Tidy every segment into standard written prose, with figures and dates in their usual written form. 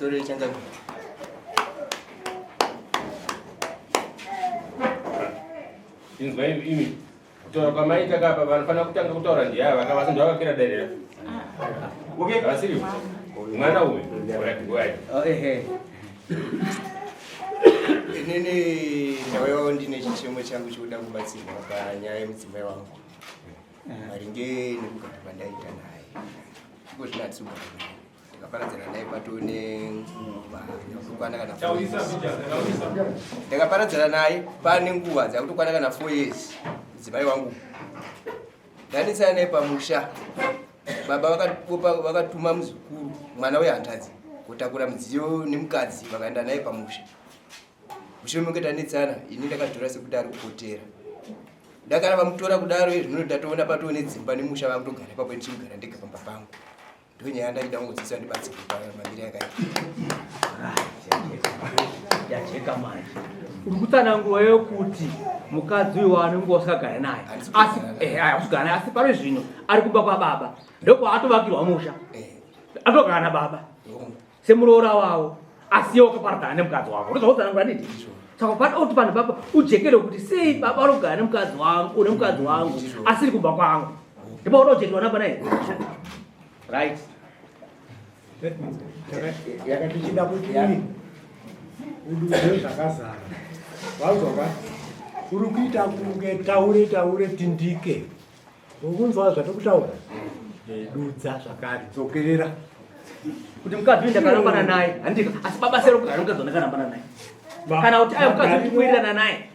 Pamusoro yechangamire. Inzwa imi kutaura kwamaita kapa vanofanira kutanga kutaura ndiye ava kavasi ndovakakira dare Okay. Vasiri mwana uyu. Alright, go ahead. Oh, ehe. Inini ndauyawo ndine chichemo changu chekuda kubatsirwa panyaya yemudzimai wangu maringe nekugara kwandaita naye. Iko zvino handisi kugara naye. Ndakaparadzana naye patone nguva yakutokwana kana four years. Ndakaparadzana naye pane nguva dzakutokwana kana 4 years mudzimai wangu. Ndanetsana naye pamusha. Baba vakatuma muzukuru mwana wehanzvadzi kutakura mudziyo nemukadzi vakaenda naye pamusha. Mushure mekunge tanetsana ini ndakatora sekuti ari kupotera. Ndakara vamutora kudaro izvino ndatoona patoo nedzimba nemusha vakutogara ipapo ndichigara ndega pamba pangu. Ndonyaya yandachida kungodzidzisa ndibatsirwe pamamire yakaita. Yajeka manje. Uri kutsanangura yokuti mukadzi uyu waanenge usakagara naye. Asi eh aya usagara naye asi pari zvino ari kumba kwababa. Ndokwaatovakirwa musha. Eh. Atogara nababa. Semuroora wavo. Asi iwe wakaparadzana nemukadzi wako. Ndozvautsanangura nditi. Saka panoda kuti panhu papa ujekere kuti sei baba vari kugara nemukadzi wangu, une mukadzi wangu asiri kumba kwangu. Ndipo unojekerwa napa naye. Right. Tichida kuti ududze zvakazara. Wanzwa ka? Uri kuita kunge taure taure tindike. Ukunzwa zvatikutaura? Dudza zvakare, dzokerera. Kuti mukadzi uyu ndakarambana naye, handika. Asi baba sero kugara mukadzi wandakarambana naye. Kana kuti ayo mukadzi uri kuwirirana naye.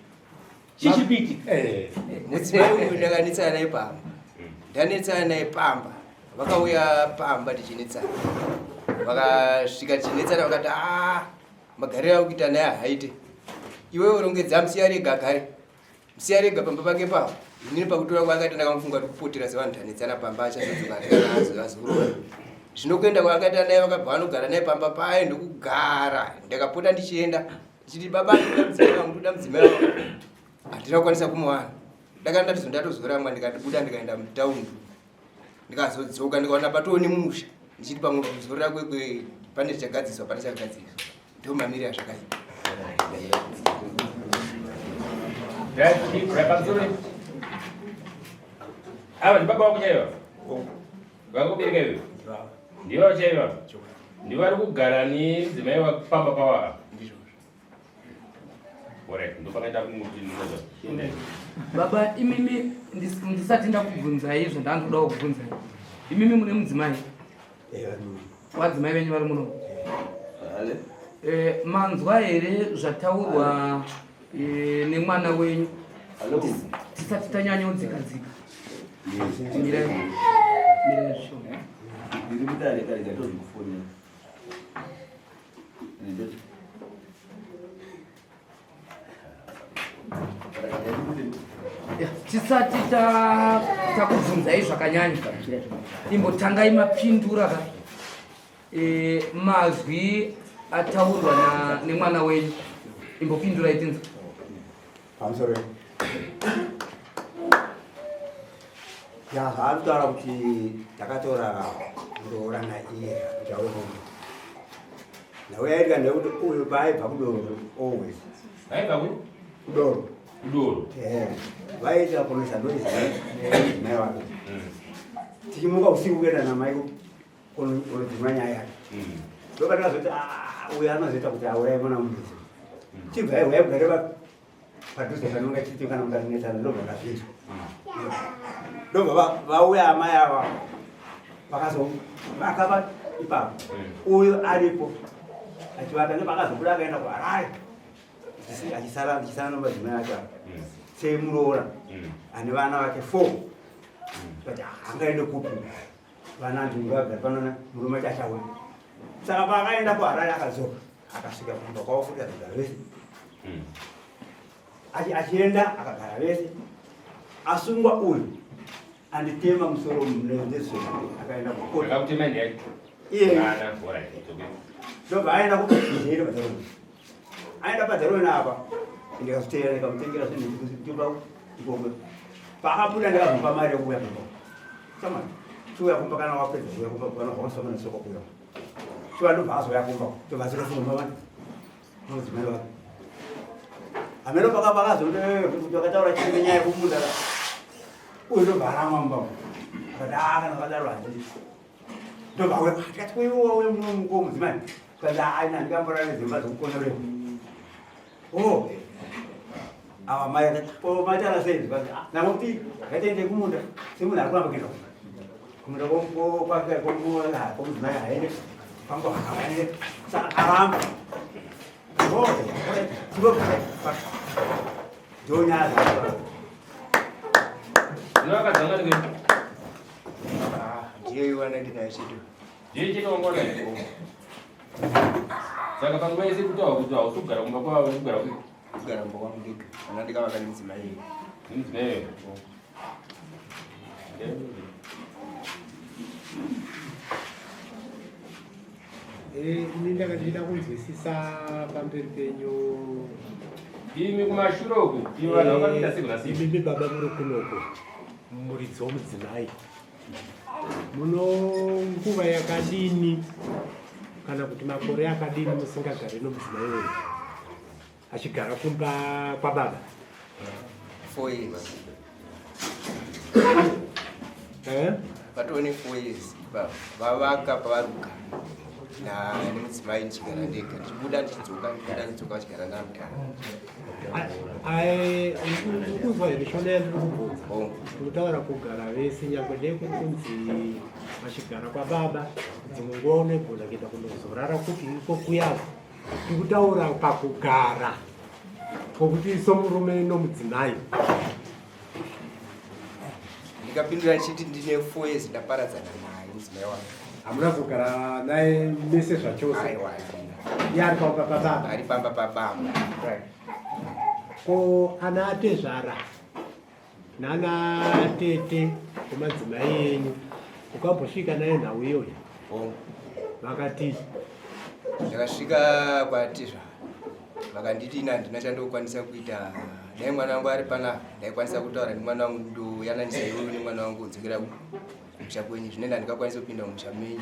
Chii chiri kuitika? Eh. Mudzimai uyu ndakanetsana naye pamba. Ndanetsana naye pamba. Vakauya pamba tichinetsana. Vakasvika tichinetsana vakati ah magariro akuita naye haaite. Iwewe rongedza musiya rega agare. Musiya rega pamba pake papo. Inini pakutora kwaakaita ndakamufunga kuti kupotera sevanhu tanetsana pamba achazodzoka azorora. Zvino kuenda kwaakaita naye vakabva vanogara naye pamba paye ndokugara. Ndakapota ndichienda ndichiti baba ndoda mudzimai wangu ndoda mudzimai wangu. Handina kukwanisa kumuwana. Ndakanga ndatizo ndatozoramwa ndikatibuda ndikaenda mutaundi. Ndikazodzoka ndikaona patoo nemusha ndichiti pamwe kuzorora kwekwe pane chichagadziswa pane chakagadziswa. Ndo mamiri azvakaita. Ava ndibaba wako chaiva? Vakubereka iwe? Ndivo chaiva? Ndivo vari kugara nemudzimai wapamba pava? Alright, ndopakaita kumuti ndinoza. Baba imimi ndisati ndakubvunzai izvo ndandodawo kubvunzai. Imimi mune mudzimai? Vadzimai venyu vari muno? Eh, manzwa here zvataurwa eh, nemwana wenyu? Tisati tanyanyodzika dzika. Mirai. Mirai zvishoma. Ndiri mudare kare ndatozokufonera. Tisati takubvunzai zvakanyanya imbotangai mapindura ka e, mazwi ataurwa nemwana wenyu imbopindurai tinzwa. Pamusoro ya zvaari kutaura kuti ndakatora muroora naiye kuti auye nhau yaitika ndeyekuti uyu paaibva kudoro always aibva ku kudoro kudoro eh vaiita kunoisa noise mai wake tichimuka usiku kuenda namai kunodzimwa nyaya yake ndopatakazoti ah, uyu anozoita kuti auraye mwana mudzi chibva aiwa ugare padhuze panonga chiti kana mukarinetsana ndobva ndazvinzwa ndobva vauya amai ava vakazovaka ipapo uyu aripo achivaka ndopakazobuda akaenda kuharare achisara achisara nomadzimai ake apa semuroora ane vana vake four but angaende kupi vana ndingagara panona murume acho achauya saka paakaenda kuharare akadzoka akasvika kumba kwavo futi akagara vese achienda akagara vese asungwa uyu anditema musoro neziso akaenda kukotema ndiye iye ndobva aenda kujeri padharoni aenda padharoni apa ndikazoteera ndikamutengera zvinhu ndikupa ikoko paakabuda ndakazomupa mari yekuuya kumba sama chiuya kumba kana wapedza kuuya kumba kana wausama nesoko kuuya. Shuwa ndobva azouya kumba ndobva azotofunga mama mudzimai wake. Hameno paka pakazokuti vakataura chii nenyaya yekumunda ka. Uyu ndobva aramwa mumba umu. Akati ah kana vakadaro handidi. Ndobva auya tikati ko iwe wauya muno muko mudzimai. Tikati ah ini handikamborare dzimba dzekukonorera. Oh. Ava mai akati ko maitaura sei ndikati ah nangokuti ngatiende kumunda semunhu ari kuramba kuenda kumunda. Kumunda kwake kwomudzimai haende kwangu hakaende saka aramba. Oh, ndonyaya Ndinokadzanga ndikuti Ah, ndiyo iwana ndinayo chete. ndiye chete wangwana. Saka panguva yese kutaura kuti hausi kugara kumba kwavo uri kugara kupi? Kugara kumba kwangu ndega. Kana ndikavaka nemudzimai. Nemudzimai. Eh, ini ndanga ndichida kunzwisisa pamberi penyu Imi kumashure uku, imi vanhu vakapinda siku na siku. Imimi baba muri kunoku muridzi womudzimai muno nguva yakadini kana kuti makore akadini musingagari nomudzimai wenyu achigara kumba kwababa? 4 years. Eh? Patove ne 4 years baba vavaka pavari kugara nemudzimai ndichigara ndega ndichibuda ndichidzoka ndichibuda ndichidzoka vachigara namudhara. Kunzwa here shona yandiri kubvunza? Ndikutaura kugara vese nyangwe dei kuri kunzi vachigara kwababa dzimwe nguva unogona kuenda kunozorara kupi iko kuyavo. Ndikutaura pakugara kwokuti somurume nomudzimai. Ndikapindura ndichiti ndine 4 years ndaparadzana naye mudzimai wangu. Hamuna kugara naye mese zvachose? Aiwa. Iye ari pamba pababa? Ari pamba pababa. Right. Ko ana atezvara nana tete kumadzimai enyu ukambosvika nayo nhau iyoyo? Oh. Vakati ndakasvika kwatezvara vakanditi ini handina chandokwanisa kuita, dai mwana wangu ari panapa ndaikwanisa kutaura nemwana wangu ndoyananisa iwewe nemwana wangu udzokera kumusha kwenyu, zvinoenda ndingakwanisa kupinda mumusha menyu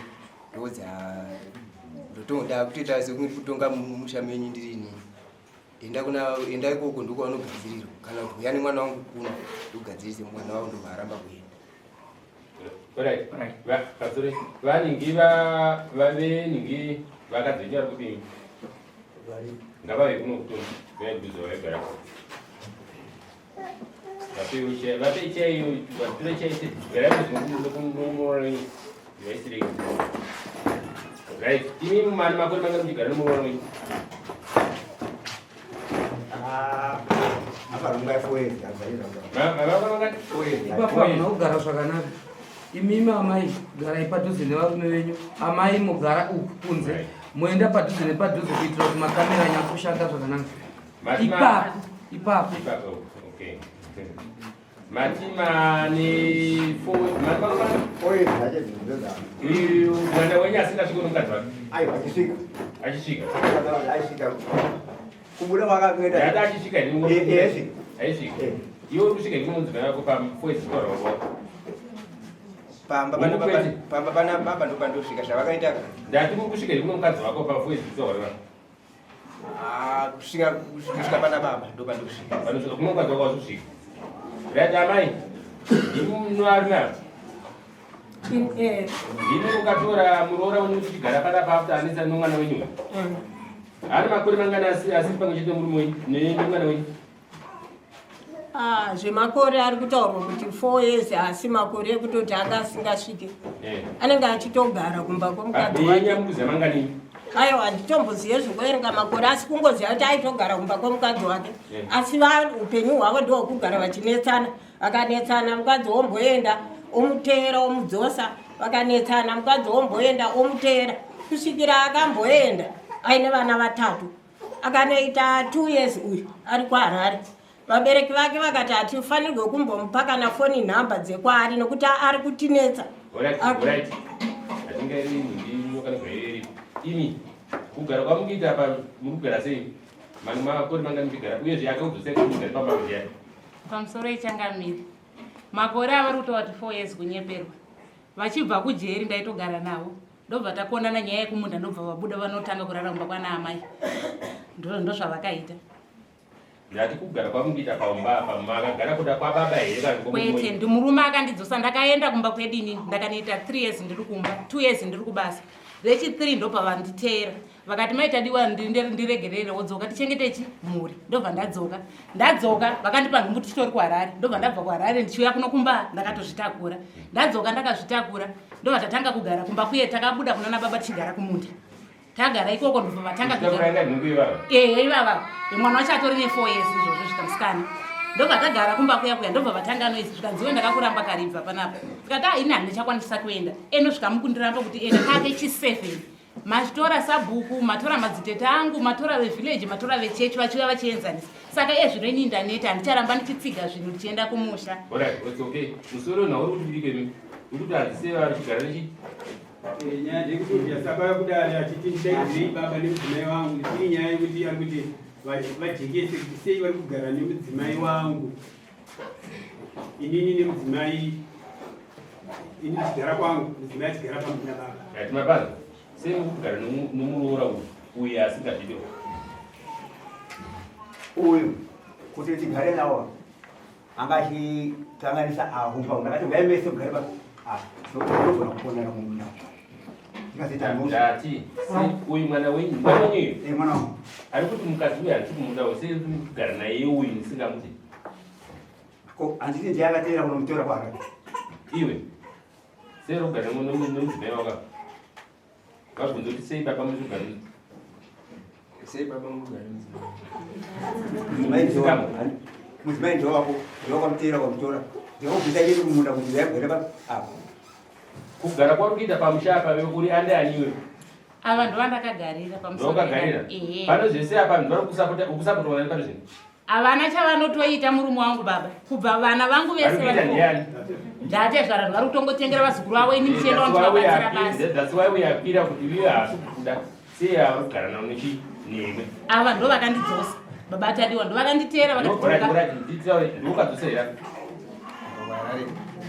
ndoudza ndotonda kutoita sekunge kutonga mumusha menyu ndiri inini. Enda kuna enda ikoko ndiko vanogadzirirwa kana kuti uya nemwana wangu kuno ndikugadzirise mwana wangu ndobva aramba kuenda. Alright. Pastor, vaningi vave ningi vakadzi venyu vari kudini? Ngavave kuno kutonga vaiguza vaigara. Vape chai, vatore chai, garai kuzinomuroora wenyu. Vaisirei. Right. Imi mani makore manga muchigara nemuroora wenyu? Ipapo hamuna kugara zvakanaka. Imimi amai garai padhuze nevarume venyu. Amai mugara uku kunze, moenda padhuze nepadhuze kuitira kuti makamera anyatsoshanda zvakanaka. Ipapo, ipapo. Ipapo, okay. Mati mane four mwana wenyu asingasviki nomukadzi wake? Aiwa, achisvika. Achisvika. Aisvika. Kubuda kwakakuenda. Yati achisvika ini. Eh, eh, aisvika. Iwe uri kusvika ini mudzimai wako pa four years kutaura wako. Pamba pana baba, pamba pana baba ndo pandosvika zvavakaita. Ndati uri kusvika ini mukadzi wako pa four years kutaura wako. Ah, kusvika kusvika pana baba ndo pandosvika. Panosvika kuno mukadzi wako wasvika. Right amai. Ndimi munovarume ava. Ndimi mukatora muroora wenyu muchigara panapa after anetsa nomwana wenyu. Ari makore mangani asiri pamwe chete nemurume wenyu nemwana wenyu? Ah, zvemakore ari kutaurwa kuti 4 years asi makore ekutoti anga asingasvike. Anenge achitogara kumba kwemukadzi wake. Aiwa, handitombozive zvekuverenga makore asi kungoziva kuti aitogara kumba kwemukadzi wake. Asi upenyu hwavo ndohwekugara vachinetsana. Vakanetsana mukadzi womboenda omuteera omudzosa, vakanetsana mukadzi womboenda omuteera kusvikira akamboenda aine vana vatatu. Akanoita 2 years uyu ari kwaHarare. Vabereki vake vakati hatifanirwe kumbomupa kana foni nhamba dzekwaari nokuti ari kutinetsa. Imi kugara kwamukuita apa muri kugara sei? Mani makore mangani muchigara uyezve akaudzosai kuti mugare pamba ndiani? Pamusoro ichangamire. Makore avari kutaura kuti 4 years kunyeperwa. Vachibva kujeri ndaitogara navo. Ndobva takonana nyaya yekumunda ndobva vabuda vanotanga kurara kumba kwana amai. Ndozvavakaita. Ndati kugara kwamukuita paumba apa makagara kuda kwababa here kana kwete ndimurume akandidzosa ndakaenda kumba kwedu inini ndakanoita 3 years ndiri kumba 2 years ndiri kubasa rechi 3 ndopavanditeera vakati mai tadiwa ndiregerere wodzoka tichengete chi mhuri ndobva ndadzoka ndadzoka vakandipa nhumbu tichitori kuharare ndobva ndabva kuharare ndichiuya kuno kumba ndakatozvitakura ndadzoka ndakazvitakura ndobva tatanga kugara kumba kuye takabuda kunana baba tichigara kumunda tagara ikoko ndobva vatanga ehe ivava mwana wacho atori ne four years izvozvo svika musikana ndobva tagara kumba kuya kuya ndobva vatanga noise zvikanziwe ndakakuramba karibva panapa tikati ah ini handichakwanisa kuenda eno svika mukundiramba kuti enda kake chiseven matora sabhuku matora madzitete angu matora vevillage matora vechechi vachiuya vachienzanisa saka iye zvino ini ndaneta handicharamba ndichitsiga zvinhu ndichienda kumusha musoro nauri kuti ndikemi uri kuti hadzisei vari chigara nechi Eh, nyaya ndeyekuti ndiyasakauya kudare achiti ndichaidzirei baba nemudzimai wangu iri nyaya yekuti ari kuti vajekese kuti sei vari kugara nemudzimai wangu inini nemudzimai ini ndichigara kwangu mudzimai achigara pamuna baba Mabazi, sei muri kugara nomuroora uyu uyu asingazvidi uyu kuti tigare nawo anga achikanganisa ahumba ndakati uyai mese mugare pa ah, ndogona kuponera mumunda ndikazoita ndati uyu mwana wenyu mwana wenyu eh, mwana wangu ari kuti mukadzi uyu handisi kumuda sei kugara naye uyu ndisingamuti ko handiti ndiye akateera kunomutora kwaharare iwe sei uri kugara nemudzimai wako vabvunza kuti sei baba muri kugara sei baba muri kugara nemudzimai mudzimai ndewako ndewakamuteera kwamutora ndewakubvisa chete kumunda kuti uyagere pa apo kugara kwauri kuita pamusha apa uri ande aniwe ava ndovandakagarira pamusoro ndokagaririra pano zvese apa vanhu vari kusapota ukusapotwa nani pano zvino Havana chavanotoita murume wangu baba. Kubva vana vangu vese vari ndatezvara vari kutongotengera vazukuru vavo ini ndichienda vandivabatsira basi. That's why we appear kuti iwe haasi kukuda. Sei havari kugara navo nechi newe. Ava ndo vakandidzosa. Baba Tadiwa ndo vakanditeera vakandidzosa. Ndokadzosa here? Kuharare.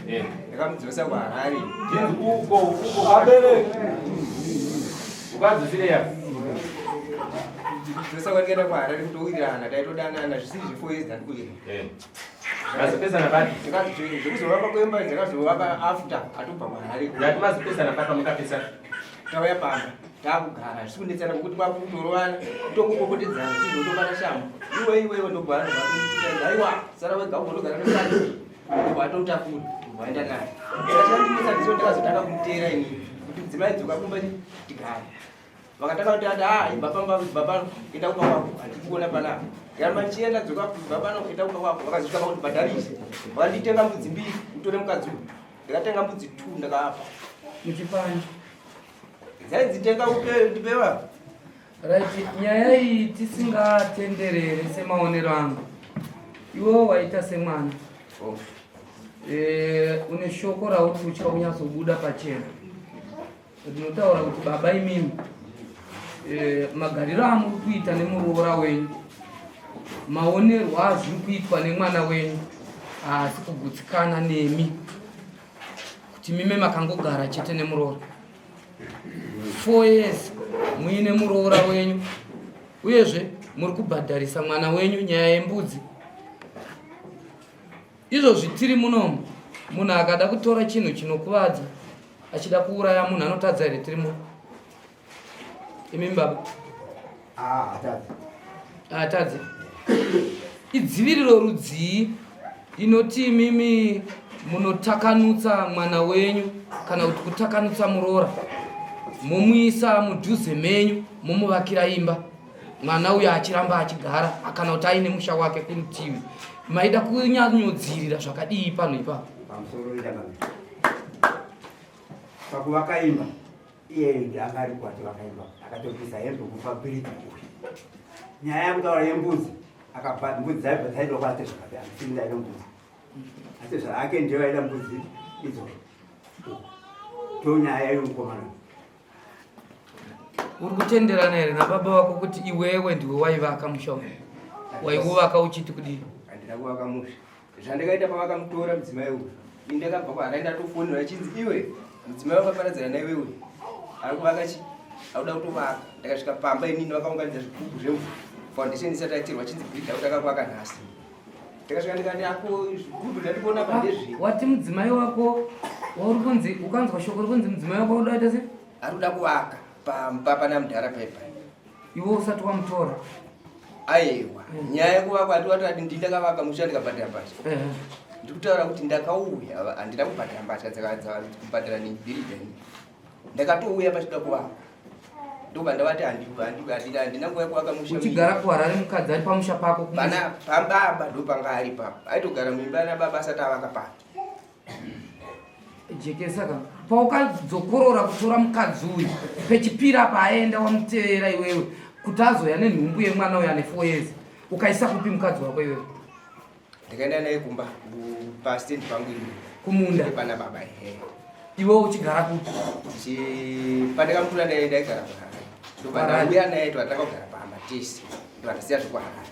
Eh. Ndakamudzosa kuHarare. Uko uko. Abereki. Ukadzosire yapo. Dzosa kwandikaenda kuHarare kutowirirana taitodanana zvisiri zvefour years ndandikuenda. Eh. Mazopesana papi? Zvekuzovaka kwemba dzakazovaka after atobva kuHarare. Ndati mazopesana papi mukapesana? Tauya pamba takugara zvisi kunetsana kwekuti kwakutorovana kutongopopotedzana zvisizotobata shamhu. Iwe iwe iwe ndobva aiwa sara wega ugondogara nemukadzi. Watotakura waenda naye. Saka chandinetsa ndicho ndakazotanga kumuteera ini kuti mudzimai dzoka kumba tigare. Vakatanga kuti ati ah ibva pamba ibva pano enda kumba kwako handidi kuona panapa. Ndikati mandichienda dzoka ibva pano enda kumba kwako vakazosvika pakuti bhadharise. Vakanditenga mbudzi mbiri utore mukadzi uyu. Ndikatenga mbudzi two ndakaapa. Muchipani. Dzainzi tenga upe ndipewa. Right, nyaya iyi tisingatenderere semaonero angu. Iwe waita semwana. Oh. Eh, une shoko rauri kutya kunyatsobuda pachena. Ndinotaura kuti baba imimi eh, magariro amuri kuita nemuroora wenyu maonerwo azviri kuitwa nemwana wenyu haasi kugutsikana nemi kuti mime makangogara chete nemuroora four years muine muroora wenyu uyezve muri kubhadharisa mwana wenyu nyaya yembudzi Izvozvi tiri munomu munhu akada kutora chinhu chinokuvadza achida kuuraya munhu anotadza here tiri muno imimi baba ah, atadzi idziviriro rudzii inoti imimi munotakanutsa mwana wenyu kana kuti kutakanutsa muroora momuisa mudhuze menyu momuvakira imba mwana uyo achiramba achigara kana kuti aine musha wake kurutivi maida kunyanyodziirira zvakadii pano ipapo pamusoro ichangamira pakuvaka imba iye anga ari kwati vakaimba akatobvisa hembe kupa bhiridhi uyu nyaya yekutaura yembudzi akabva mbudzi dzaibva dzaidwa kwatezvakapi andisini ndaida mbudzi asi zvaake ndiyo aida mbudzi idzo tonyaya yemukomana Uri kutenderana here nababa vako kuti iwewe ndiwe waivaka musha uyu? Waiuvaka uchiti kudii? Handina kuvaka musha. Zvandakaita pavakamutora mudzimai uyu, ini ndakabva kuHarare ndatofonera chinzi iwe mudzimai wakaparadzana naiwe uyu. Ari kuvaka chi? Akuda kutovaka. Ndakasvika pamba inini vakaunganidza zvigubhu zvemvura. Foundation isati yacherwa chinzi bridge akuti akakuvaka nhasi. Ndakasvika ndikati ako zvigubhu zvandikuona apa ndezvei? Wati mudzimai wako wauri kunzi ukanzwa shoko rikunzi mudzimai wako uda kuita sei? Ari kuda kuvaka pamba pana mudhara paipa. Iwe usati wamutora. Aiwa, nyaya yekuvakwa hati wati ati ndakavaka musha ndikabhadhara mbatya. Ndiri kutaura kuti ndakauya handina kubhadhara mbatya dzakubhadhara nebhiridha ini. Ndakatouya pachida kuvakwa. Ndobva ndavati handina nguva yekuvaka musha. Uchigara kuHarare mukadzi ari pamusha pako kumusha. Pana pambaba ndopanga ari papo. Aitogara muimba yana baba asati avaka pake. Jekesa ka paukadzokorora kutora mukadzi uyu pechipiri apa aenda wamuteera iwewe kuti azoya nenhumbu yemwana uyu ane 4 years ukaisa kupi mukadzi wako iwewe? Ndakaenda naye kumba pastand pangu ini. Kumunda pana baba ehe. Iwe uchigara kupi? Pandakamutora ndaigara kuHarare. Ndobva ndauya naye twatanga kugara pamba tese. Ndobva ndasiya zvekuHarare.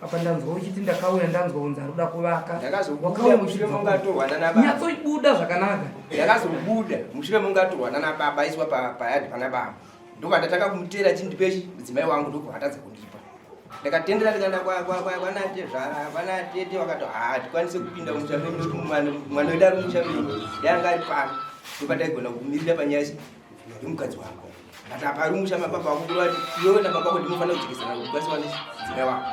Apa ndanzwa uchiti ndakauya ndanzwa kunzi ari kuda kuvaka. Ndakazobuda mushure monge atorwa nana baba. Nyatsobuda zvakanaka. Ndakazobuda mushure monge atorwa nana baba aiswa payadhi pana baba. Ndobva ndatanga kumuteera chindipechi mudzimai wangu ndobva atadza kundipa. Ndakatendera ndikaenda kwana tezvara kwana tete vakati haa tikwanise kupinda musha menyu nekuti mwana wedu ari musha menyu yanga ari pano. Ndobva taigona kumirira panyaya yemukadzi wako. But apa ari musha mababa wako kureva kuti iwewe nababa wako ndinofanira kujekesana kuti ukwanise kuwana mudzimai wako.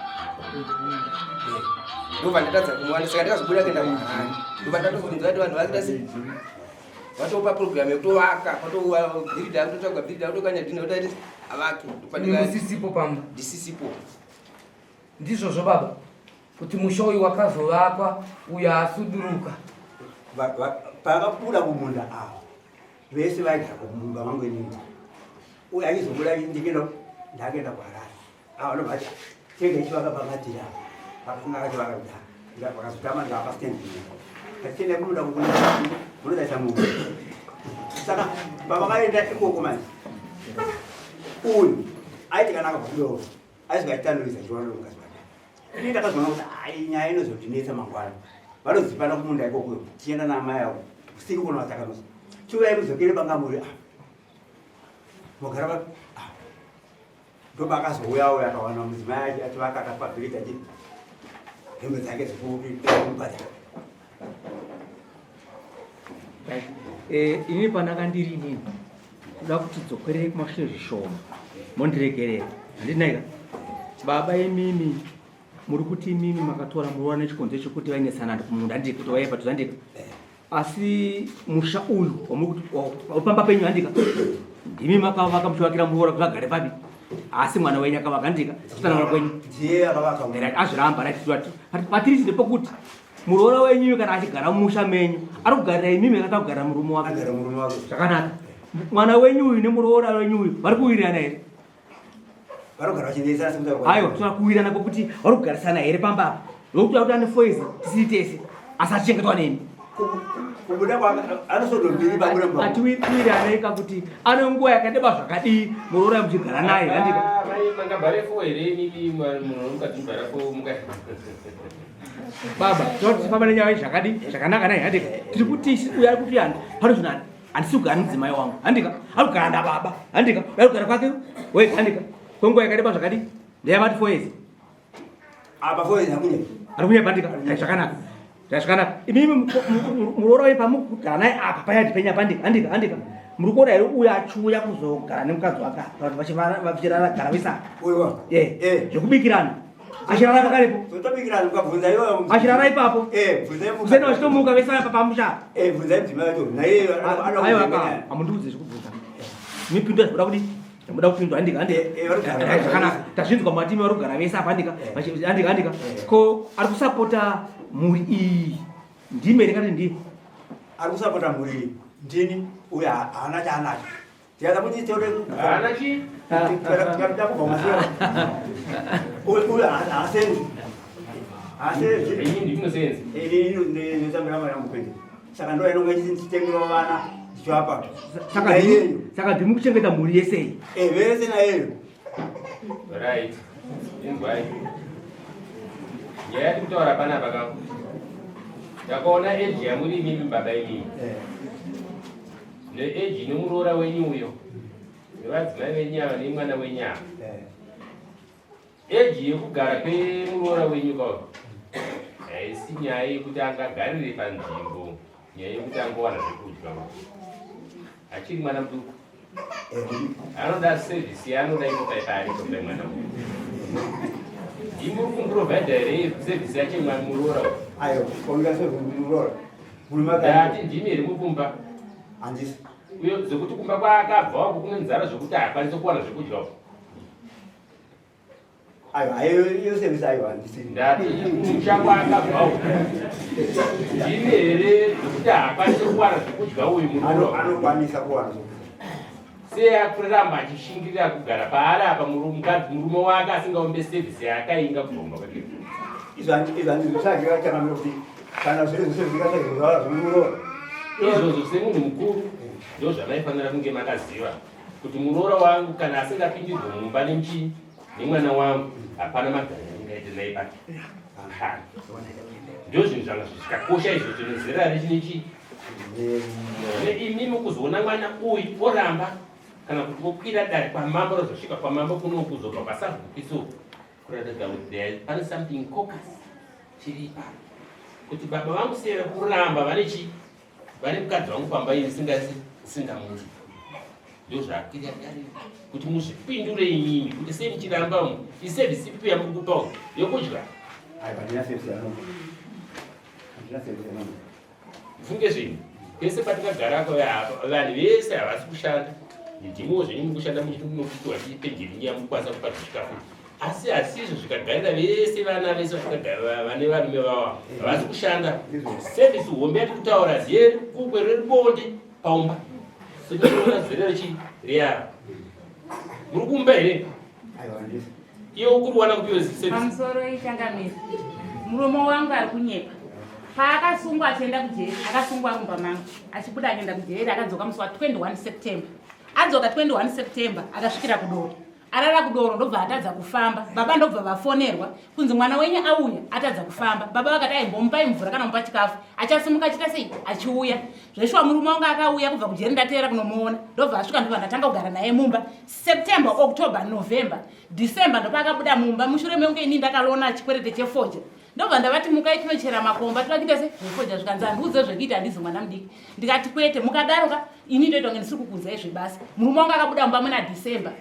Ndobva ndatadza kumuwana saka ndakazobuda kuenda kuHarare. Ndobva ndatozonzwa kuti vanhu vakuita sei vatopa program yekutovaka patobhiridha akutotsvagwa bhiridha akutokanya dhina kuti aite avake. Ndisisipo pamba. Ndisisipo. Ndizvozvo baba kuti musha uyu wakazovakwa uyo asuduruka. Pakabuda kumunda avo vese vaigara kumumba mangu inini uyo achizobuda ndikenda ndakaenda kuharare ava vanobva vati tenge ichivaka pakatiri apa pakanga akachivaka kudhara vakazotama ndikapa stand atienda kunoda kunodaisa munhu saka pavakaenda ikoko manje uyu aiti kana akabudawo aizwa achitanurisa chiwana mukadzi wake ini ndakazoona kuti ai nyaya inozondinetsa mangwana vanozipana kumunda ikoko tichienda naamai avo usiku kunovatakanosa chiuyai mudzokere panga muri apa mogara pa ah. ndopakazouya uyo akawana mudzimai achi achivaka akapa bhiriji achi hembe dzake dzekubhadhara eh, inini panaka ndiri inini kuda kuti dzokerei kumashure zvishoma mondiregerera handinaika baba imimi muri kuti imimi makatora muroora nechikonzero chekuti vainetsana kumunda handii kuti vaiva padhuze handika asi musha uyu wamuri pamba penyu handika ndimi makavaka muchivakira muroora kuti vagare papi asi mwana wenyu akavaka handika kutsanangura kwenyu azviramba patiri ndepekuti muroora wenyu kana achigara mumusha menyu ari kugarira imimi akata kugarira murume wake zvakanaka mwana wenyu uyu nemuroora wenyu uyu vari kuwirirana here aiwa tinoda kuwirirana kwekuti vari kugarisana here pamba apa nokuti akuti ane foizi tisiri tese asi achichengetwa nemi atiwirirane kakuti ane nguva yakadeba zvakadii muroora muchigara naye handika baba tinofamba nenyaya zvakadi zvakanaka naye handika tiri kuti uyo ari kuti handi pano zvino handisi kugara nemudzimai wangu handika ari kugara nababa handika uyo ari kugara kwake wega handika kwenguva yakareba zvakadi ndeyavati four years apa four years akunyepa ari kunyepa handika zvakanaka zvakanaka imimi muroora wenyu pamukugara naye apa payadhi penyu apa handika handika handika muri kuona here uyo achiuya kuzogara nemukadzi wake apa vachirara gara vese apa zvekubikirana achirara pakarepo achirara ipapo kuseni vachitomuka vese apa pamusha aiwa hamundiudze zvekubvunza mipindu zvikuda kudii Muda kupindwa handika handika eh, eh, zvakanaka tazvinzwa matimi vari kugara vese apa handika eh. handika handika ko ari kusapota mhuri iyi ndimi here kana ndiye ari kusapota mhuri iyi ndini uyo haana chaanacho tikada kuti tione haana chi tikada kubva mashure uyo haasenzi haasenzi ini ndinosenzi ini ndinotambira mari yangu kwete saka ndo inonga ichitengerawo vana ndichiwapa saka ndimi kuchengeta mhuri yese iyi eh, vese nayeyo right inzwai nyaya yati kutaura panapa ka ndakaona eji yamuri imimi baba imimi eh. Neeji nemuroora wenyu uyo nevadzimai venyu ava nemwana wenyu ava. Eji yekugara kwemuroora wenyu kawo haisi nyaya yekuti angagarire panzvimbo, nyaya yekuti angowana zvekudya. Achiri mwana muduku. Anoda service yaanoda ipo paari ipo pemwana uyu. Imi muri kumuprovidha here service yacho mwana muroora uyu? Ayo, konga service muroora. Ndati ndimi here muri kumba? Handisi. Uyo zvekuti kumba kwaakabva wako kune nzara zvekuti haakwanisi kuwana zvekudya uko. Aiwa, ayo iyo service aiwa handisi. Ndati kumusha kwaakabva uko. Ndimi here zvekuti haakwanisi kuwana zvekudya uyu muroora? Anokwanisa kuwana zvekudya. Sei akuramba achishingirira kugara paari apa mukadzi murume wake asingaombe service yaakainga kubva kumba kwake? Izvo handizvitsvage vachangamira kuti kana zviri zvese zvingatsvage kuzvara zvimuroora. Izvozvo semunhu mukuru ndozvamaifanira kunge makaziva kuti muroora wangu kana asingapindirwe mumba nemchii nemwana wangu hapana magariro andingaite naye pati. Ndozvinhu zvanga zvichikakosha izvozvo nezera rechinechi Imi mukuzoona mwana uyu oramba kana kuti vokwira dare kwamambo rozosvika kwamambo kuno kuzobva kwasabhukiso kuratidza kuti there pane something cocus chiri ipapo kuti baba vangu sei kuramba vane chi vane mukadzi wangu pamba ini singamudi ndozvaakwira dare kuti muzvipindure imimi kuti sei muchiramba umu isevhisi ipi yamuri kupa umu yokudya. Funge zvinhu pese patingagarako vanhu vese havasi kushanda ndimiwo zvenyu mukushanda muchinopiwa chipenjeni yamukwanisa kupa chikafu asi hasizvo zvikagarira vese vana vese vane varume vavo havasi kushanda service hombe yati kutaura ziye kukwe reribonde paumba sekuona zere rechi riyaro muri kumba here Iwe ukuriwana kupi wezi Pamusoro ichangamire. Murume wangu ari kunyepa. Paakasungwa achienda kujeri, akasungwa mumba mangu. Achibuda akaenda kujeri akadzoka musi wa 21 September. Adzoka 21 September akasvikira kudoro. Arara kudoro ndobva atadza kufamba. Baba ndobva vafonerwa kunzi mwana wenyu auya atadza kufamba. Baba vakati aimbomupai mvura kana mupa chikafu. Achasimuka achiita sei? Achiuya. Zveshuwa murume wangu akauya kubva kujeri ndateera kunomuona. Ndobva asvika ndobva ndatanga kugara naye mumba. September, October, November, December ndopaakabuda mumba mushure mekunge ini ndakalona chikwerete chefodya. Ndobva ndavati mukai tinochera makomba toda kuita se zvefodya zvikanzi handiudze zvekuita handizi mwana mudiki. Ndikati kwete mukadaro ka ini ndoita kunge ndisiri kukuudzai zvebasa. Murume wangu akabuda mumba muna December.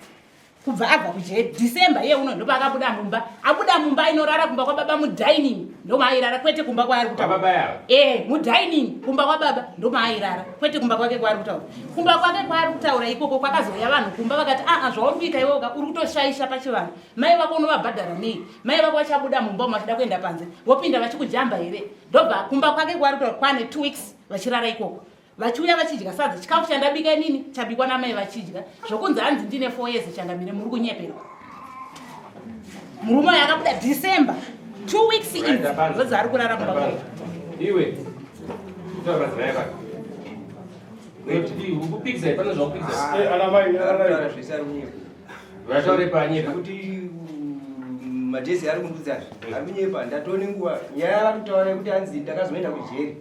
Kubva abva kujeri December iye uno ndopaakabuda mumba. Abuda mumba ainorara kumba kwababa mudining ndomaairara kwete kumba kwaari kutaura. Eh mudining kumba kwababa ndomaairara kwete kumba kwake kwaari kutaura. Kumba kwake kwaari kutaura ikoko kwakazouya vanhu kumba vakati aa zvauri kuita iwewe uri kutoshaisha pachivanhu. Mai vako unovabhadhara nei? Mai vako vachabuda mumba umu vachida kuenda panze vopinda vachikujamba here? Ndobva kumba kwake kwaari kutaura kwane 2 weeks vachirara ikoko. Vachiuya vachidya sadza chikafu chandabika inini chabikwa namai vachidya zvokunzi hanzi ndine 4 years changamire muri kunyeperwa. Murume uyu akabuda December 2 weeks idzi ndodzaari kurara kumba kwake. Iwe kutaura madzimai ako. Ukupikisa pane zvakupikisa. Eh, ana mai, ana mai. Zvese ari kunyepa. Vataure panyepa. Kuti madhezi ari kundudza ari kunyepa ndatone nguva nyaya yavari kutaura yekuti hanzi ndakazoenda kujeri.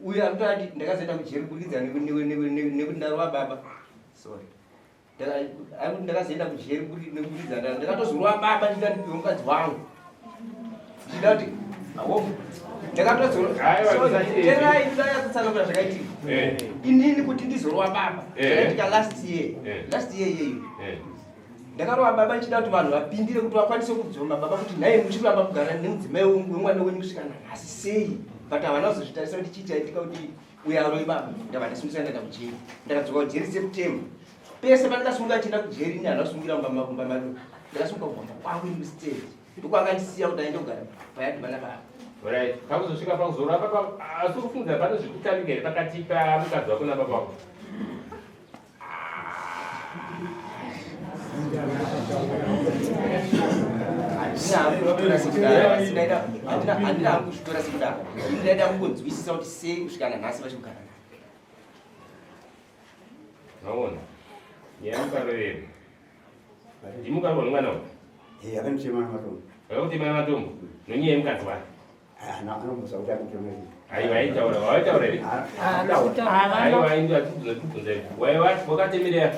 Uyo ari kutaura kuti ndakazoenda kujeri kuburikidza nekuti ndarova baba. Sorry. Ari ndakazoenda kujeri nekuburikidza ndakatozorova baba ndida ndipiwe mukadzi wangu. Ndida kuti awo ndakatozorova ndakatsanangura zvakaitika. Inini kuti ndizorova baba zvakaitika last year. Last year iyeyo. Ndakarova baba ndichida kuti vanhu vapindire kuti vakwanise kudzoma baba kuti nhai muchiramba kugara nemudzimai wemwana wenyu kusvika nanhasi sei but havana kuzozvitarisa kuti chii chaitika kuti uyo arove baba ndabva ndasungisa ndaenda kujeri ndakadzoka kujeri september pese pandakasunga achienda kujeri ini handina kusungira mumba madu ndakasunga kubva kwangu ini kustage ndokwakandisiya kuti aende kugara payadhibana baba Right. Pakuzosvika pakuzorapa pa asi uri kufunga pane zvekutamika here pakati pamukadzi wako nababa wako? Handina hangu kuzvitora sekudaro. Ini ndaida kungonzwisisa kuti sei kusvika nanhasi vachigara naye. Maona? Nyaya mukarorera. Ndimukarwa nemwana uyu. Eh, akanditema nematombo. Akakutema nematombo. Nonyaya yemukadzi wake. Ah, anomuudza kuti akutema. Aiwa aitaura, waitaura here? Aiwa aindi atibvunza tibvunza. Waiwa wakatemerera.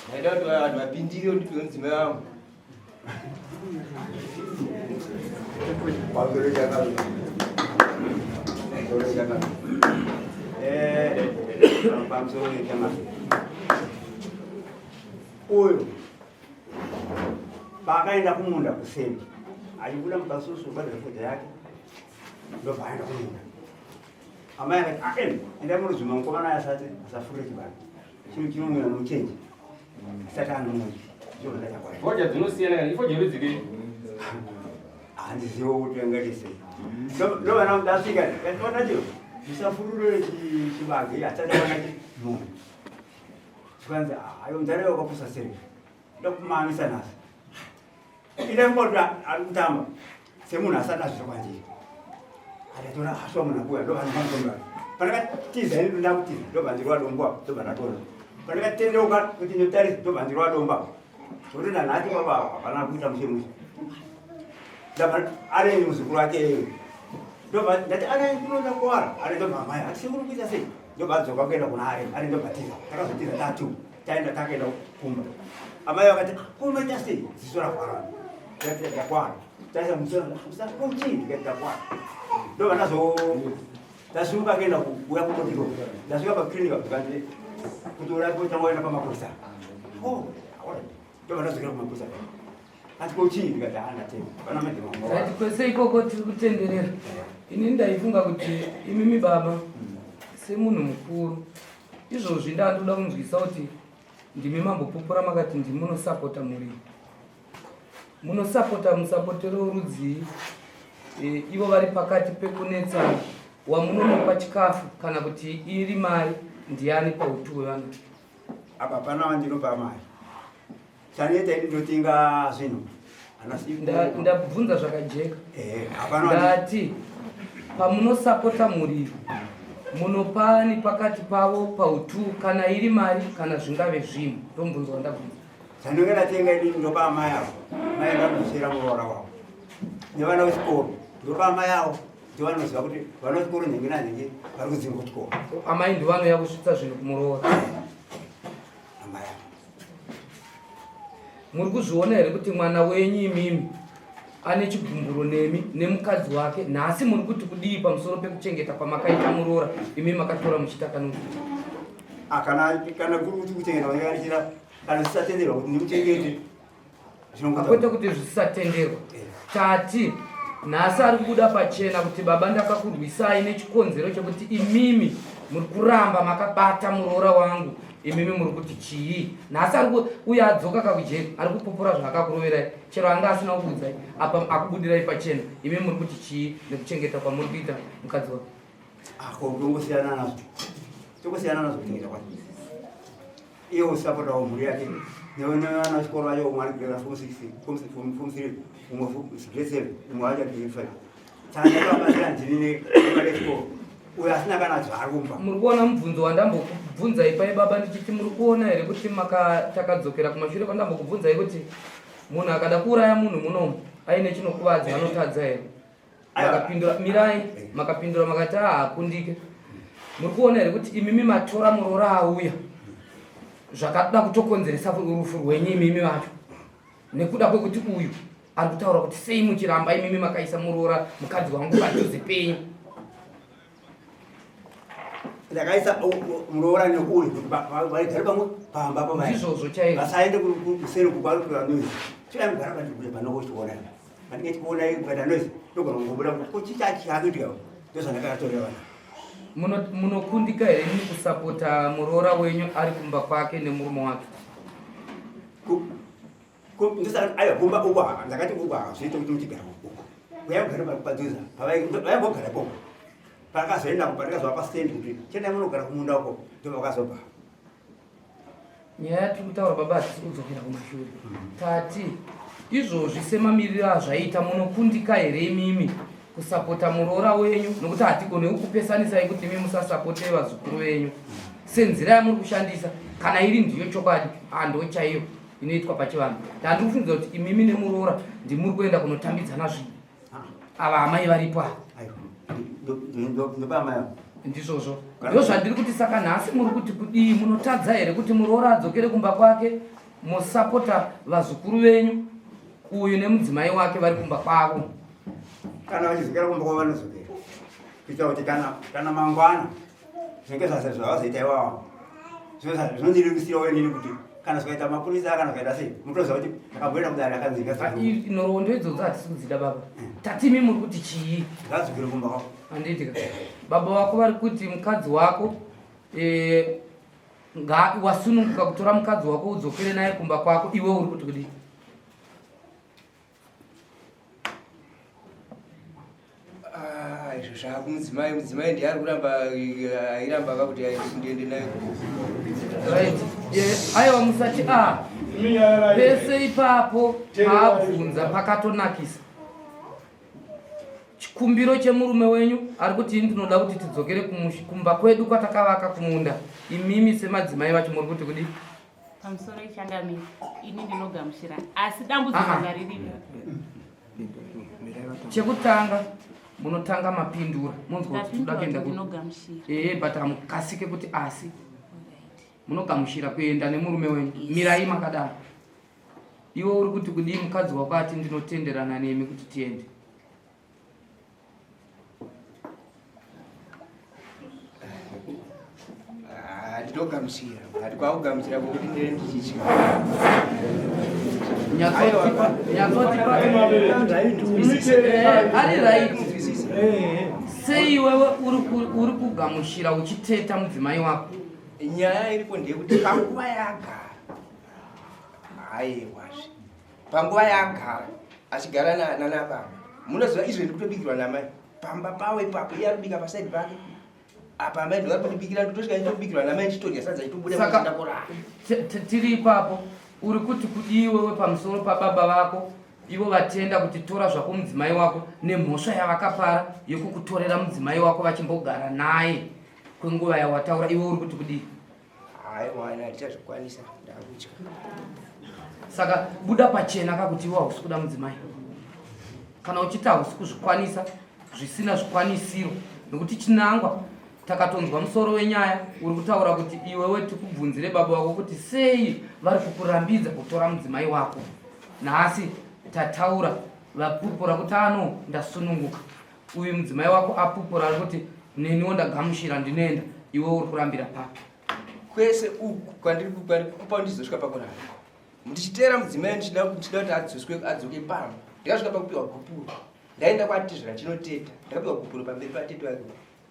Ndaida kuti vanhu vapindire ndipiwe mudzimai wangu. Pamusoro uyu paakaenda kumunda kuseni achibuda mukasusu badira fodya yake ndobva aenda kumunda amai akati aen ah, endai munodzuma mukomana asati asafure chibani chinhu chinomwira nomuchenji asati anomwira fodya dzinosiyana kana ifodya rudzikei handizivo kuti angaite sei ndovana ndasvika ndatoona chiro musafurure chibage asati aona munhu zvikanzi ayo nzara yakapusa sei ndokumamisa nhasi Ine mboto ari kutamba semunhu asati azvita kwandiri. Akatora haswa munhu akuya ndobva ndamutora. Pandakatiza ini ndoda kutiza ndobva ndirwa dombo apo ndobva ndatora. Pandakatendeuka kuti ndotarisa ndobva ndirwa dombo apo. Zvekuti nanhasi baba hapana kuita mushe mushe. Ndabva ari muzukuru wake iyeyo. Ndobva ndati ari kunoda kuwara ari ndobva amai ati sekuru kuita sei ndobva adzoka kuenda kuna ari ari ndobva tiza takazotiza tatu. Taenda takaenda kumba. Amai vakati ah, ko maita sei? Ziso rakwara. Ndati ndakwara. Taisa musoro musoro ko chii ndikati ndakwara. Ndobva ndazo ndasimuka kuenda kuuya kumotiko. Ndasvika pa clinic ndikati kuti urapo tangoenda pamapurisa. Oh, alright. Ndobva ndadzokera kumapurisa. Ati ko chii ndikati ah ndatenda. Vana madam wangu. Right, kwese ikoko tiri kutenderera. Ini ndaifunga kuti imimi baba semunhu mukuru Izvozvi ndandoda kunzwisa kuti ndimi mambopupura makati ndimi munosapota mhuri munosapota musapotero rudzii e, ivo vari pakati pekunetsana wamunonopa chikafu kana kuti iri mari ndiani pautu hwevana apa pana wandinopa mari Chaneta ini ndotenga zvinhu. Ndabvunza zvakajeka. Eh, Ndati pamunosapota mhuri munopani pakati pavo pautu kana iri mari kana zvingave zvinhu ndomubvunzo wandabvunza. Chandinenge ndatenga ini ndopa amai avo. Mai vanozosiyira muroora wavo. Nevana vechikoro ndopa amai avo ndovanoziva kuti vana vechikoro nhingi nanhingi vari kudzingwa kuchikoro. Amai ndovanouya kusvitsa zvinhu kumuroora. Muri kuzviona here kuti mwana wenyu imimi ane chigumburo nemi nemukadzi wake nhasi muri kuti kudii pamusoro pekuchengeta kwamakaita muroora imi makatora muchiita kanokuita ah, kana kana kuri kuti kuchengeta kwandakaitira kana zvisatenderwa kuti ndimuchengete Kwete kuti zvisatenderwa. Tati nhasi ari kubuda pachena kuti baba ndakakurwisai nechikonzero chekuti imimi muri kuramba makabata muroora wangu imimi muri kuti chii nhasi ari uye adzoka kakujeri ari kupupura zvaakakuroverai chero anga asina kukuudzai apa akubudirai pachena imimi muri kuti chii nekuchengeta kwamuri kuita mukadzi wake ako tongosiyana nazvo tongosiyana nazvo kuchengeta kwacho iye usapotawo mhuri yake nevana vechikoro vacho umwe ari grade form 6 form 3 umwe grade 7 umwe wacho grade 5 saka ndakabatsira ndini nevana vechikoro uyo asina kana zvaari kumba muri kuona mubvunzo wandambokubvunzai pai baba ndichiti muri kuona here kuti takadzokera kumashure kwandambokubvunzai kuti munhu akada kuuraya munhu munomu aine chinokuvadza anotadza here Makapindura mirai, makapindura makati ah hakundike. Muri kuona here kuti imimi matora muroora auya zvakada kutokonzeresa rufu rwenyu imimi vacho nekuda kwekuti uyu ari kutaura kuti sei muchiramba imimi makaisa muroora mukadzi wangu padhuze penyu. Ndakaisa muroora neuyu kuti vaigare pamwe pamba pamai. Ndizvozvo chaizvo. Vasaende kuseri kukwari noise. Chirai kugara pandikuya panokuchiona. Pandinge chikuona kukaita noise ndogona kungobuda kuti ko chii chakuitika ndozvandakatorera vana. Munokundika here imi kusapota muroora wenyu ari kumba kwake nemurume wake? Aiwa kumba uko ndakati uko hazviite kuti muchigara uko. Uyai mugare padhuze vaimbogara ikoko. Pakazoenda pandikazovapa stand kuti chiendai munogara kumunda uko ndovakazobva. Nyaya yatiri kutaura baba hatisi kudzokera kumashure. Tati izvozvi semamiriro azvaita munokundika here imimi kusapota muroora wenyu nokuti hatigone kukupesanisai kuti imi musasapote vazukuru venyu senzira yamuri kushandisa kana iri ndiyo chokwadi ando chaiyo inoitwa pachivanhu ndandiri kufungidzira kuti imimi nemuroora ndimuri kuenda kunotambidzana zvinhu ava amai varipo ava. Ndopa amai avo. Ndizvozvo. Ndozvandiri kuti saka nhasi muri kuti kudii munotadza here kuti muroora adzokere kumba kwake mosapota vazukuru venyu uyu nemudzimai wake vari kumba kwavo. Kana vachidzokera kumba kwavo vanodzokera. Kuitira kuti kana kana mangwana zvinenge zvase zvavazoita iwawo. Zvinondirerusirawo inini kuti kana zvikaita mapurisa kana zvikaita sei mutoziva kuti ndakamboenda kudare akanzi ngadzokere. Nhoroondo idzodzo hatisi kudzida baba. Tatimi muri kuti chii? Ngadzokere kumba kwavo. Handiti ka. Baba vako vari kuti mukadzi wako eh, nga wasununguka kutora mukadzi wako udzokere naye kumba kwako iwe uri kuti kudii? Ah, izvo zvakumudzimai mudzimai ndiye ari kuramba airamba ka kuti ndiende naye right aiwa musati a ah. pese ipapo paabvunza pakatonakisa chikumbiro chemurume wenyu ari kuti ini ndinoda kuti tidzokere kumba kwedu kwatakavaka kumunda imimi semadzimai vacho muri kuti kudii Pamusoro ichangamire, ini ndinogamuchira asi dambudziko ah, ah. riripo. Chekutanga munotanga mapindura monzwa kuti toda kuenda ku eh but amukasike kuti asi munogamuchira kuenda nemurume wenyu mirai makadaro iwe uri kuti kudii mukadzi wako ati ndinotenderana nemi kuti tiende Ah, ndinogamuchira but kwakugamuchira kwokuti ndine ndichitya ari right sei iwewe uri kugamuchira uchiteta mudzimai wako nyaya iripo ndeyekuti panguva yagara aiwazve panguva yaagara achigara nanababa munoziva izvo ndikutobikirwa namai pamba pavo ipapo iye arikubika pasaidi pake apa amai ndo varikundibikira ndotosvika nditobikirwa namai ndichitodya sadza chitobuda ndakorara tiri ipapo uri kuti kudii wewe pamusoro pababa vako ivo vatenda kuti tora zvako mudzimai wako nemhosva yavakapara yekukutorera mudzimai wako vachimbogara naye kwenguva yawataura iwe uri kuti kudii Haiwa, handichazvikwanisa, ndakutya. Saka buda pachena ka kuti iwe hausi kuda mudzimai. Kana uchiti hausi kuzvikwanisa zvisina zvikwanisiro nekuti chinangwa takatonzwa musoro wenyaya uri kutaura kuti iwewe tikubvunzire baba wako kuti sei vari kukurambidza kutora mudzimai wako. Nhasi tataura vapupura kuti ano ndasununguka. Uyu mudzimai wako apupura ari kuti neniwo ndagamuchira ndinoenda iwe uri kurambira papi? Kwese uku kwandiri kupa ndizosvika pakurara ndichiteera mudzimai ndichida kuti adzoswe adzoke pamba ndikasvika pakupiwa gupuro ndaenda kwatizvara chinoteta ndakapiwa gupuro pamberi patete wake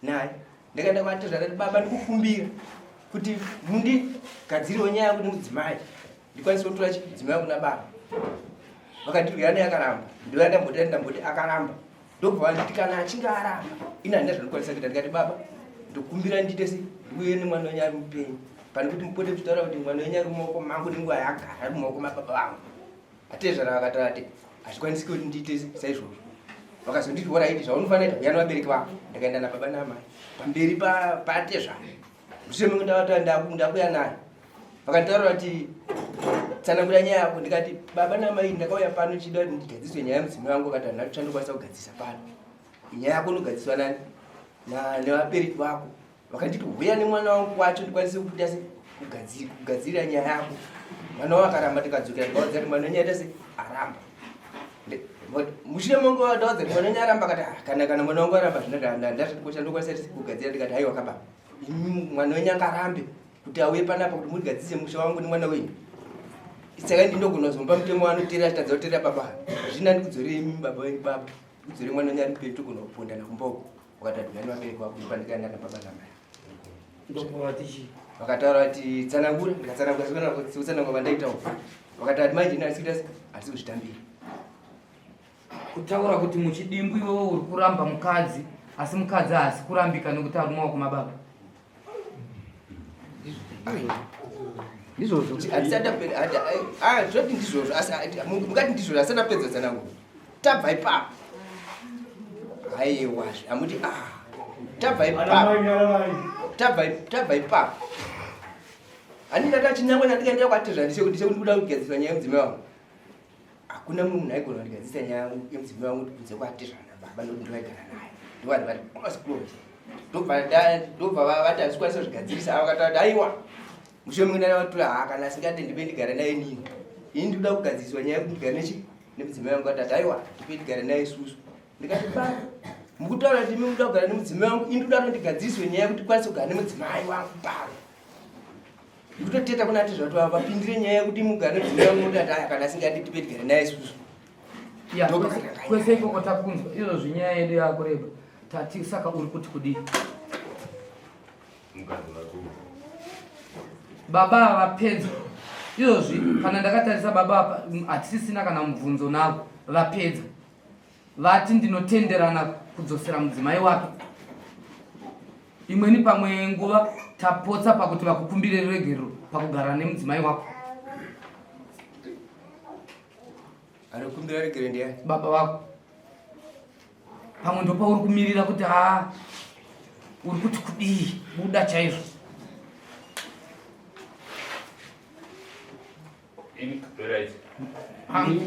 naye ndakaenda kwatizvara ndati baba ndikukumbira kuti mundigadzirewo nyaya yekuti mudzimai ndikwanise kutora mudzimai kuna baba vakandirwira naye akaramba ndiva ndamboti ndamboti akaramba ndobva vanditi kana achinge aramba ini handina zvandikwanisa kuita ndikati baba ndokumbira ndiite se ndiuye nemwana wenyu ari mupenyu pane kuti mupote muchitaura kuti mwana wenyu ari mumaoko mangu nenguva yaagara ari mumaoko mababa vangu atezvara vakataura ati hazvikwanisiki kuti ndiite saizvozvo vakazonditi horaiti zvaunofanira ita uya nevabereki vako ndakaenda nababa naamai pamberi patezvara mushure mengu ndavata ndakuya naye vakanditaurira kuti tsanangura nyaya yako ndikati baba namai ndakauya pano chida kuti ndigadziswe nyaya yemudzimai wangu akati handina chandokwanisa kugadzisa pano nyaya yako inogadziswa nani nevabereki vako vakanditi huya nemwana wangu wacho ndikwanise kuita se kugadzirira nyaya yako mwana wavo akaramba tikadzokera ndikaudza kuti mwana wenyu aita se aramba mushure monge wadaudza kuti mwana wenyu aramba akati ah, kana kana mwana wangu aramba zvino ndandakwanisa kugadzira ndikati haiwa kababa imi mwana wenyu angarambe kuti auye panapa kuti mudigadzise musha wangu nemwana wenyu saka ndinogona kuzomupa mutemo waanoteerera achitadza kuteerera baba zvina ndikudzorei imi baba wenyu baba ndikudzorei mwana wenyu ari mupenyu togona kupondana kumba uko wakati adhuyani vabereki vako ndopandikaenda nababa namai vakataura kuti tsanangura ndikatsanangura sekutsanangura kwandaita uko vakati ati manje ini handisi kuita handisi kuzvitambira Kutaura kuti muchidimbu iwewe uri kuramba mukadzi asi mukadzi haasi kurambika nekuti ari mumaoko mababa. Ndizvozvo. Ah, zvoti ndizvozvo asi mukati ndizvozvo asi ndapedza tsananguro. Tabva ipapo. Haiwa, amuti ah. Tabva ipapo. Tabva tabva ipapo. Handina ndachinangwa ndandikaendera kwatezva ndisekuti ndikuda kugadzirisa nyaya yemudzimai wangu. Hakuna mumwe munhu aigona kundigadzirisa nyaya yangu yemudzimai wangu kunze kwatezvana baba nokuti ndovaigara naye. Ndovanhu vari close close. Ndobva ndobva vati handisi kuzvigadzirisa ava vakataura kuti aiwa mushure mekunge ndavatura haa kana asingade ndipe ndigare naye nini. Ini ndikuda kugadziriswa nyaya yekuti ndigare nechi nemudzimai wangu vatati aiwa ndipe ndigare naye isusu. Ndikati baba mukutaura kuti imi mukuda kugara nemudzimai wangu ini ndikuda kuti ndigadziriswe nyaya yekuti kwanise kugara nemudzimai wangu pano. Ndikutoteta kuna ati zvati vapindire nyaya yekuti mugare nemudzimai wangu kuti ati aya kana asingadi tipe tigare naye isusu. Ya, kwese ikoko takunzwa izvozvi nyaya yedu yakureba tati saka uri kuti kudii baba vapedza izvozvi kana ndakatarisa baba apa hatisisina kana mubvunzo navo vapedza vati ndinotenderana kudzosera mudzimai wake imweni pamwe nguva tapotsa pakuti vakukumbire ruregerero pakugara nemudzimai wako Anokumbira regere ndiani? Baba vako. Pamwe ndopauri kumirira kuti haa uri kuti kudii buda chaizvo.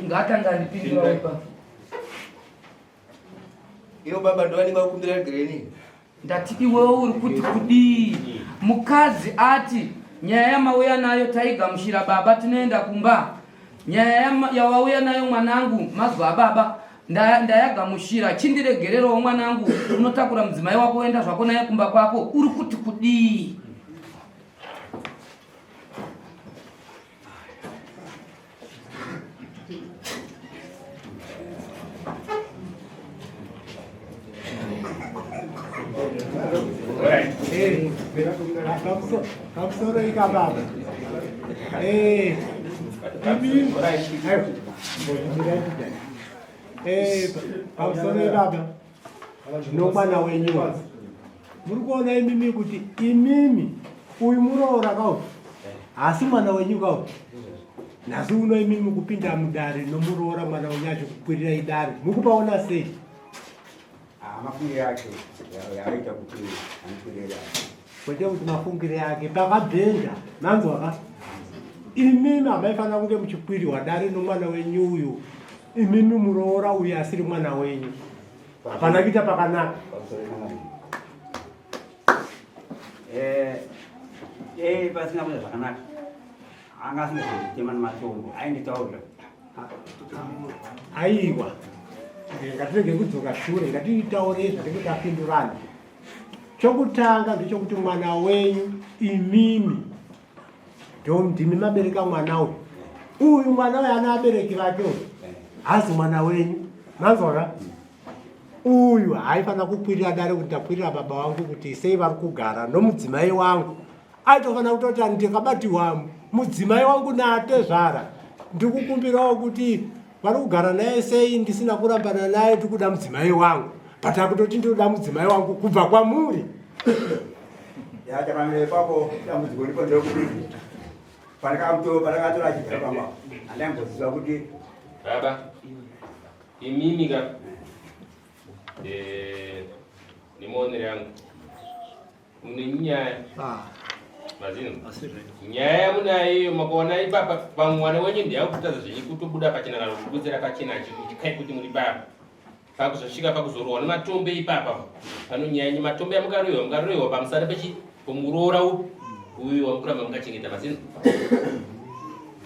Ngaatanga andipindura ipa. Ivo baba ndovanenge vakumbira regere ini. Ndati iwewe uri kuti kudii? Mukadzi ati nyaya yamauya nayo taigamuchira baba tinoenda kumba. Nyaya yawauya nayo mwanangu mazwa ababa ndayagamuchira chindiregererowo mwanangu unotakura mudzimai wako woenda zvako naye kumba kwako uri kuti kudii? Pamusoro ikababa. Eh. Eh, pamusoro baba. Nomwana wenyu. Muri kuona imimi kuti imimi uyu muroora kauyu haasi mwana wenyu kauyu. Nhasi uno imimi kupinda mudare nomuroora mwana wenyu achikukwirirai idare mukupaona sei? Ah, mafungire ake yaaita kuti anikwirire dare. Kwete kuti mafungire ake pakabhenda manzwa ka imimi hamaifanira kunge muchikwirirwa dare nomwana wenyu uyu imimi muroora uyu asiri mwana wenyu. Hapana kuita pakanaka. Eh, eh, pasina kuita zvakanaka. Anga asingazonditema nematombo, ainditaurira. Aiwa. Ngatirege kudzoka shure, ngatitaure zvatinge tapindurana. Chokutanga ndechokuti mwana wenyu imimi ndimi mabereka mwana uyu. Uyu mwana uyu ana abereki vake uyu. Hazi mwana wenyu. Manzwa ka? Uyu haifanira kukwirira dare kuti ndakwirira baba vangu kuti sei vari kugara nomudzimai wangu. Aitofanira kutoti ndikabatiwa mudzimai wangu naatezvara. Ndikukumbirawo kuti vari kugara naye sei ndisina kurambana naye ndikuda mudzimai wangu. But akutoti ndinoda mudzimai wangu kubva kwamuri. Yachakamira ipapo dambudziko ripo nderekuti pandakatora achigara pamba handamboziva kuti baba imimi ka eh, nemaonero yangu mune nyaya ah. mazino nyaya yamunayo iyo makaona ipapa pamwana wenyu ndeyakutadza zvenyu kutobuda pachena kana kubudzira pachena achikai kuti muri baba pakuzosvika pakuzorohwa nematombo ipapa panonyanya matombo yamukarohwa mukarohwa pamusana pechi pomuroora upi uyu wamukuramba mukachengeta mazino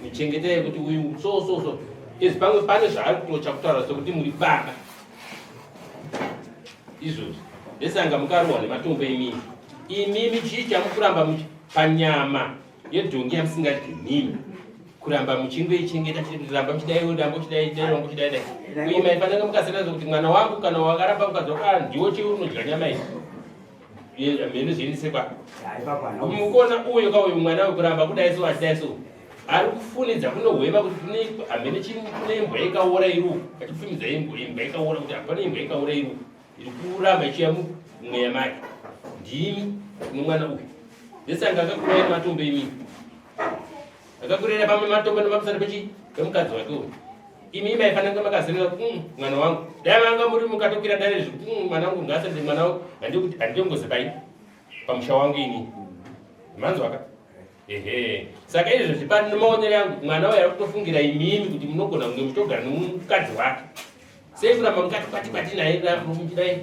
muchengetai kuti uyu so so so izvi pamwe pane zvaari kutocha kutaura sekuti muri baba izvozvi ndesanga mukarohwa nematombo imimi imimi chii chamukuramba panyama yedhongi yamusingadyi mimi kuramba muchingoichengeta chiramba muchidai ramba uchidai dai ramba uchidai dai uye maifanira mukasiyana kuti mwana wangu kana wakaramba mukadzi wako ah, ndiwo chii unodya nyama iyi mheno zviendesekwa mukuona uyo ka uyu mwana wekuramba kudai so achidai so ari kufunidza kunohweva kuti kune hamene kune imbwa ikaora iru achifunidza imbwa imbwa ikaora kuti hapana imbwa ikaora iru iri kuramba ichiya mumweya make ndimi nomwana uyu ndesanga akakurai matombo imimi akakurira pamwe matombo nemamusana pechi pemukadzi wake uyu imi maifanira kunge makaziva kuti mm, mwana wangu dai vanga muri mukatokwira dare zvekuti mm, mwana wangu ngaasende mwana wangu handikuti handiongozi pai pamusha wangu ini manzwaka ehe saka izvo zvipani nemaonero yangu mwana uyo ari kutofungira imimi kuti munogona kunge muchitogara nomukadzi wake sei kuramba mukati kwati kwati naye muchidai.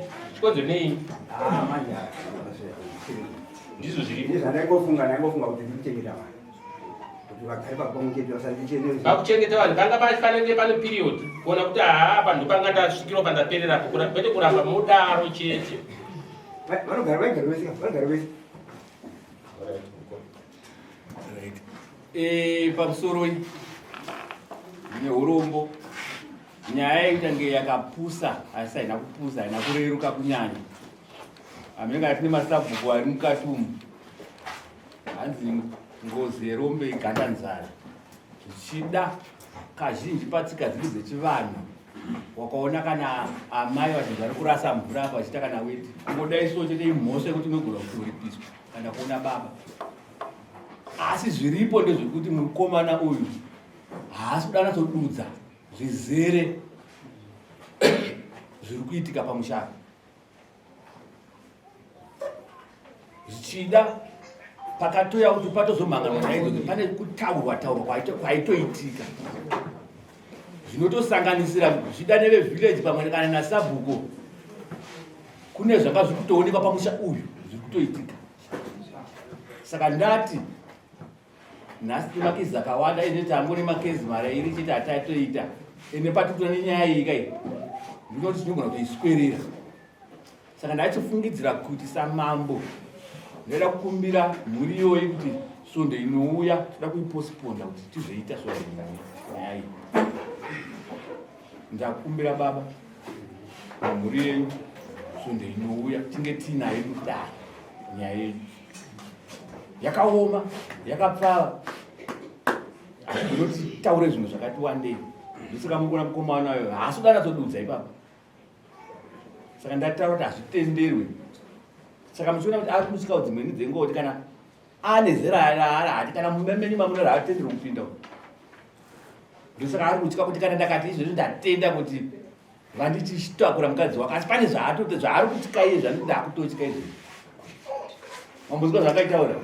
Chikonzero nei? Ah, manje ndizvo zviripo. Zvandaingofunga ndaingofunga kuti ndikuchengeta vanhu. Kuti vagare pamwe chete vasandichene. Pakuchengeta vanhu panga panenge pane period kuona kuti haa panhu panga ndasvikirwa pandapererapo kwete kuramba mudaro chete. Vanogara vaigara vese vanogara vese. Right. Eh, pamusoroi neurombo nyaya yekutange yakapusa asi haina kupusa haina kureruka kunyanya hamene kana tine masabhuku ari mukati umu hanzi ngozi yerombe iganda nzara zvichida kazhinji patsika dzedu dzechivanhu wakaona kana amai vazhinji vari kurasa mvura apa vachiita kana weti kungodai so chete imhosva yekuti unogona kutoripiswa kana kuona baba asi zviripo ndezvekuti mukomana uyu haasi kuda anatsodudza zvizere zviri kuitika pamusha zvichida pakatoya kuti patozomhanganwa chaizvo pane kutaurwa taurwa kwaitoitika zvinotosanganisira zvichida nevevillage pamwe kana nasabhuko kune zvanga zviri kutoonekwa pamusha uyu zviri kutoitika saka ndati nhasi tine makezi akawanda ende tango nemakezi mari iri chete atatoita ende patikutora nenyaya iyi kai ndinoti tinogona kutoiswerera saka ndachifungidzira kuti samambo ndaida kukumbira mhuri iyoyi kuti svondo inouya toda kuiposiponda kuti tizoita svondo inouya nyaya iyi ndakumbira baba mhuri yenyu svondo inouya tinge tiinayo mudare nyaya yenyu yakaoma yakapfava inoti taure zvinhu zvakati wandei ndosaka mukuona mukomana wayo haasi kuda anatsodudza ipapo saka ndataura kuti hazvitenderwe saka muchiona kuti ari kusvikawo dzimweni dzenguva kuti kana ane zera raari hati kana mumba menyu mamuna raatenderwe kupinda ndosaka ari kutya kuti kana ndakati izvezvi ndatenda kuti vandichitakura mukadzi wake asi pane zvaatote zvaari kutya iye zvanoti ndakutotya izvezvi mambozwa zvakaitaura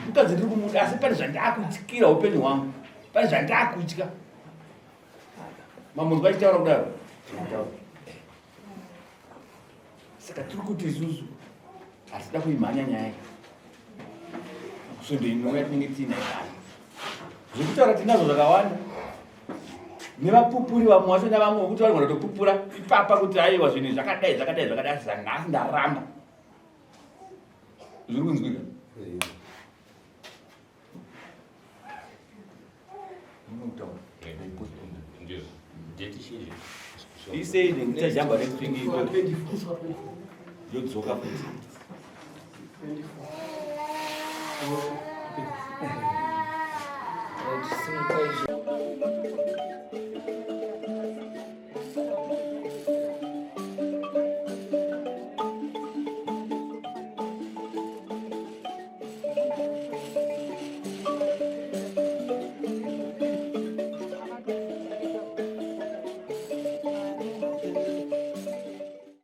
mukadzi ndiri kumuda asi pane zvandakutyira upenyu hwangu pane zvandakutya mambozwa achitaura kudaro saka tiri kuti isusu hatida kuimhanya nyaya svondo inouya tinenge tiina ikana zvekutaura tinazvo zvakawanda nevapupuri vamwe vacho navamwe vokuti vanogona kutopupura ipapa kuti aiwa zvinhu zvakadai zvakadai zvakadai asi zanhasi ndaramba zviri kunzwika isei ndichajamba next week yodzoka futi 24.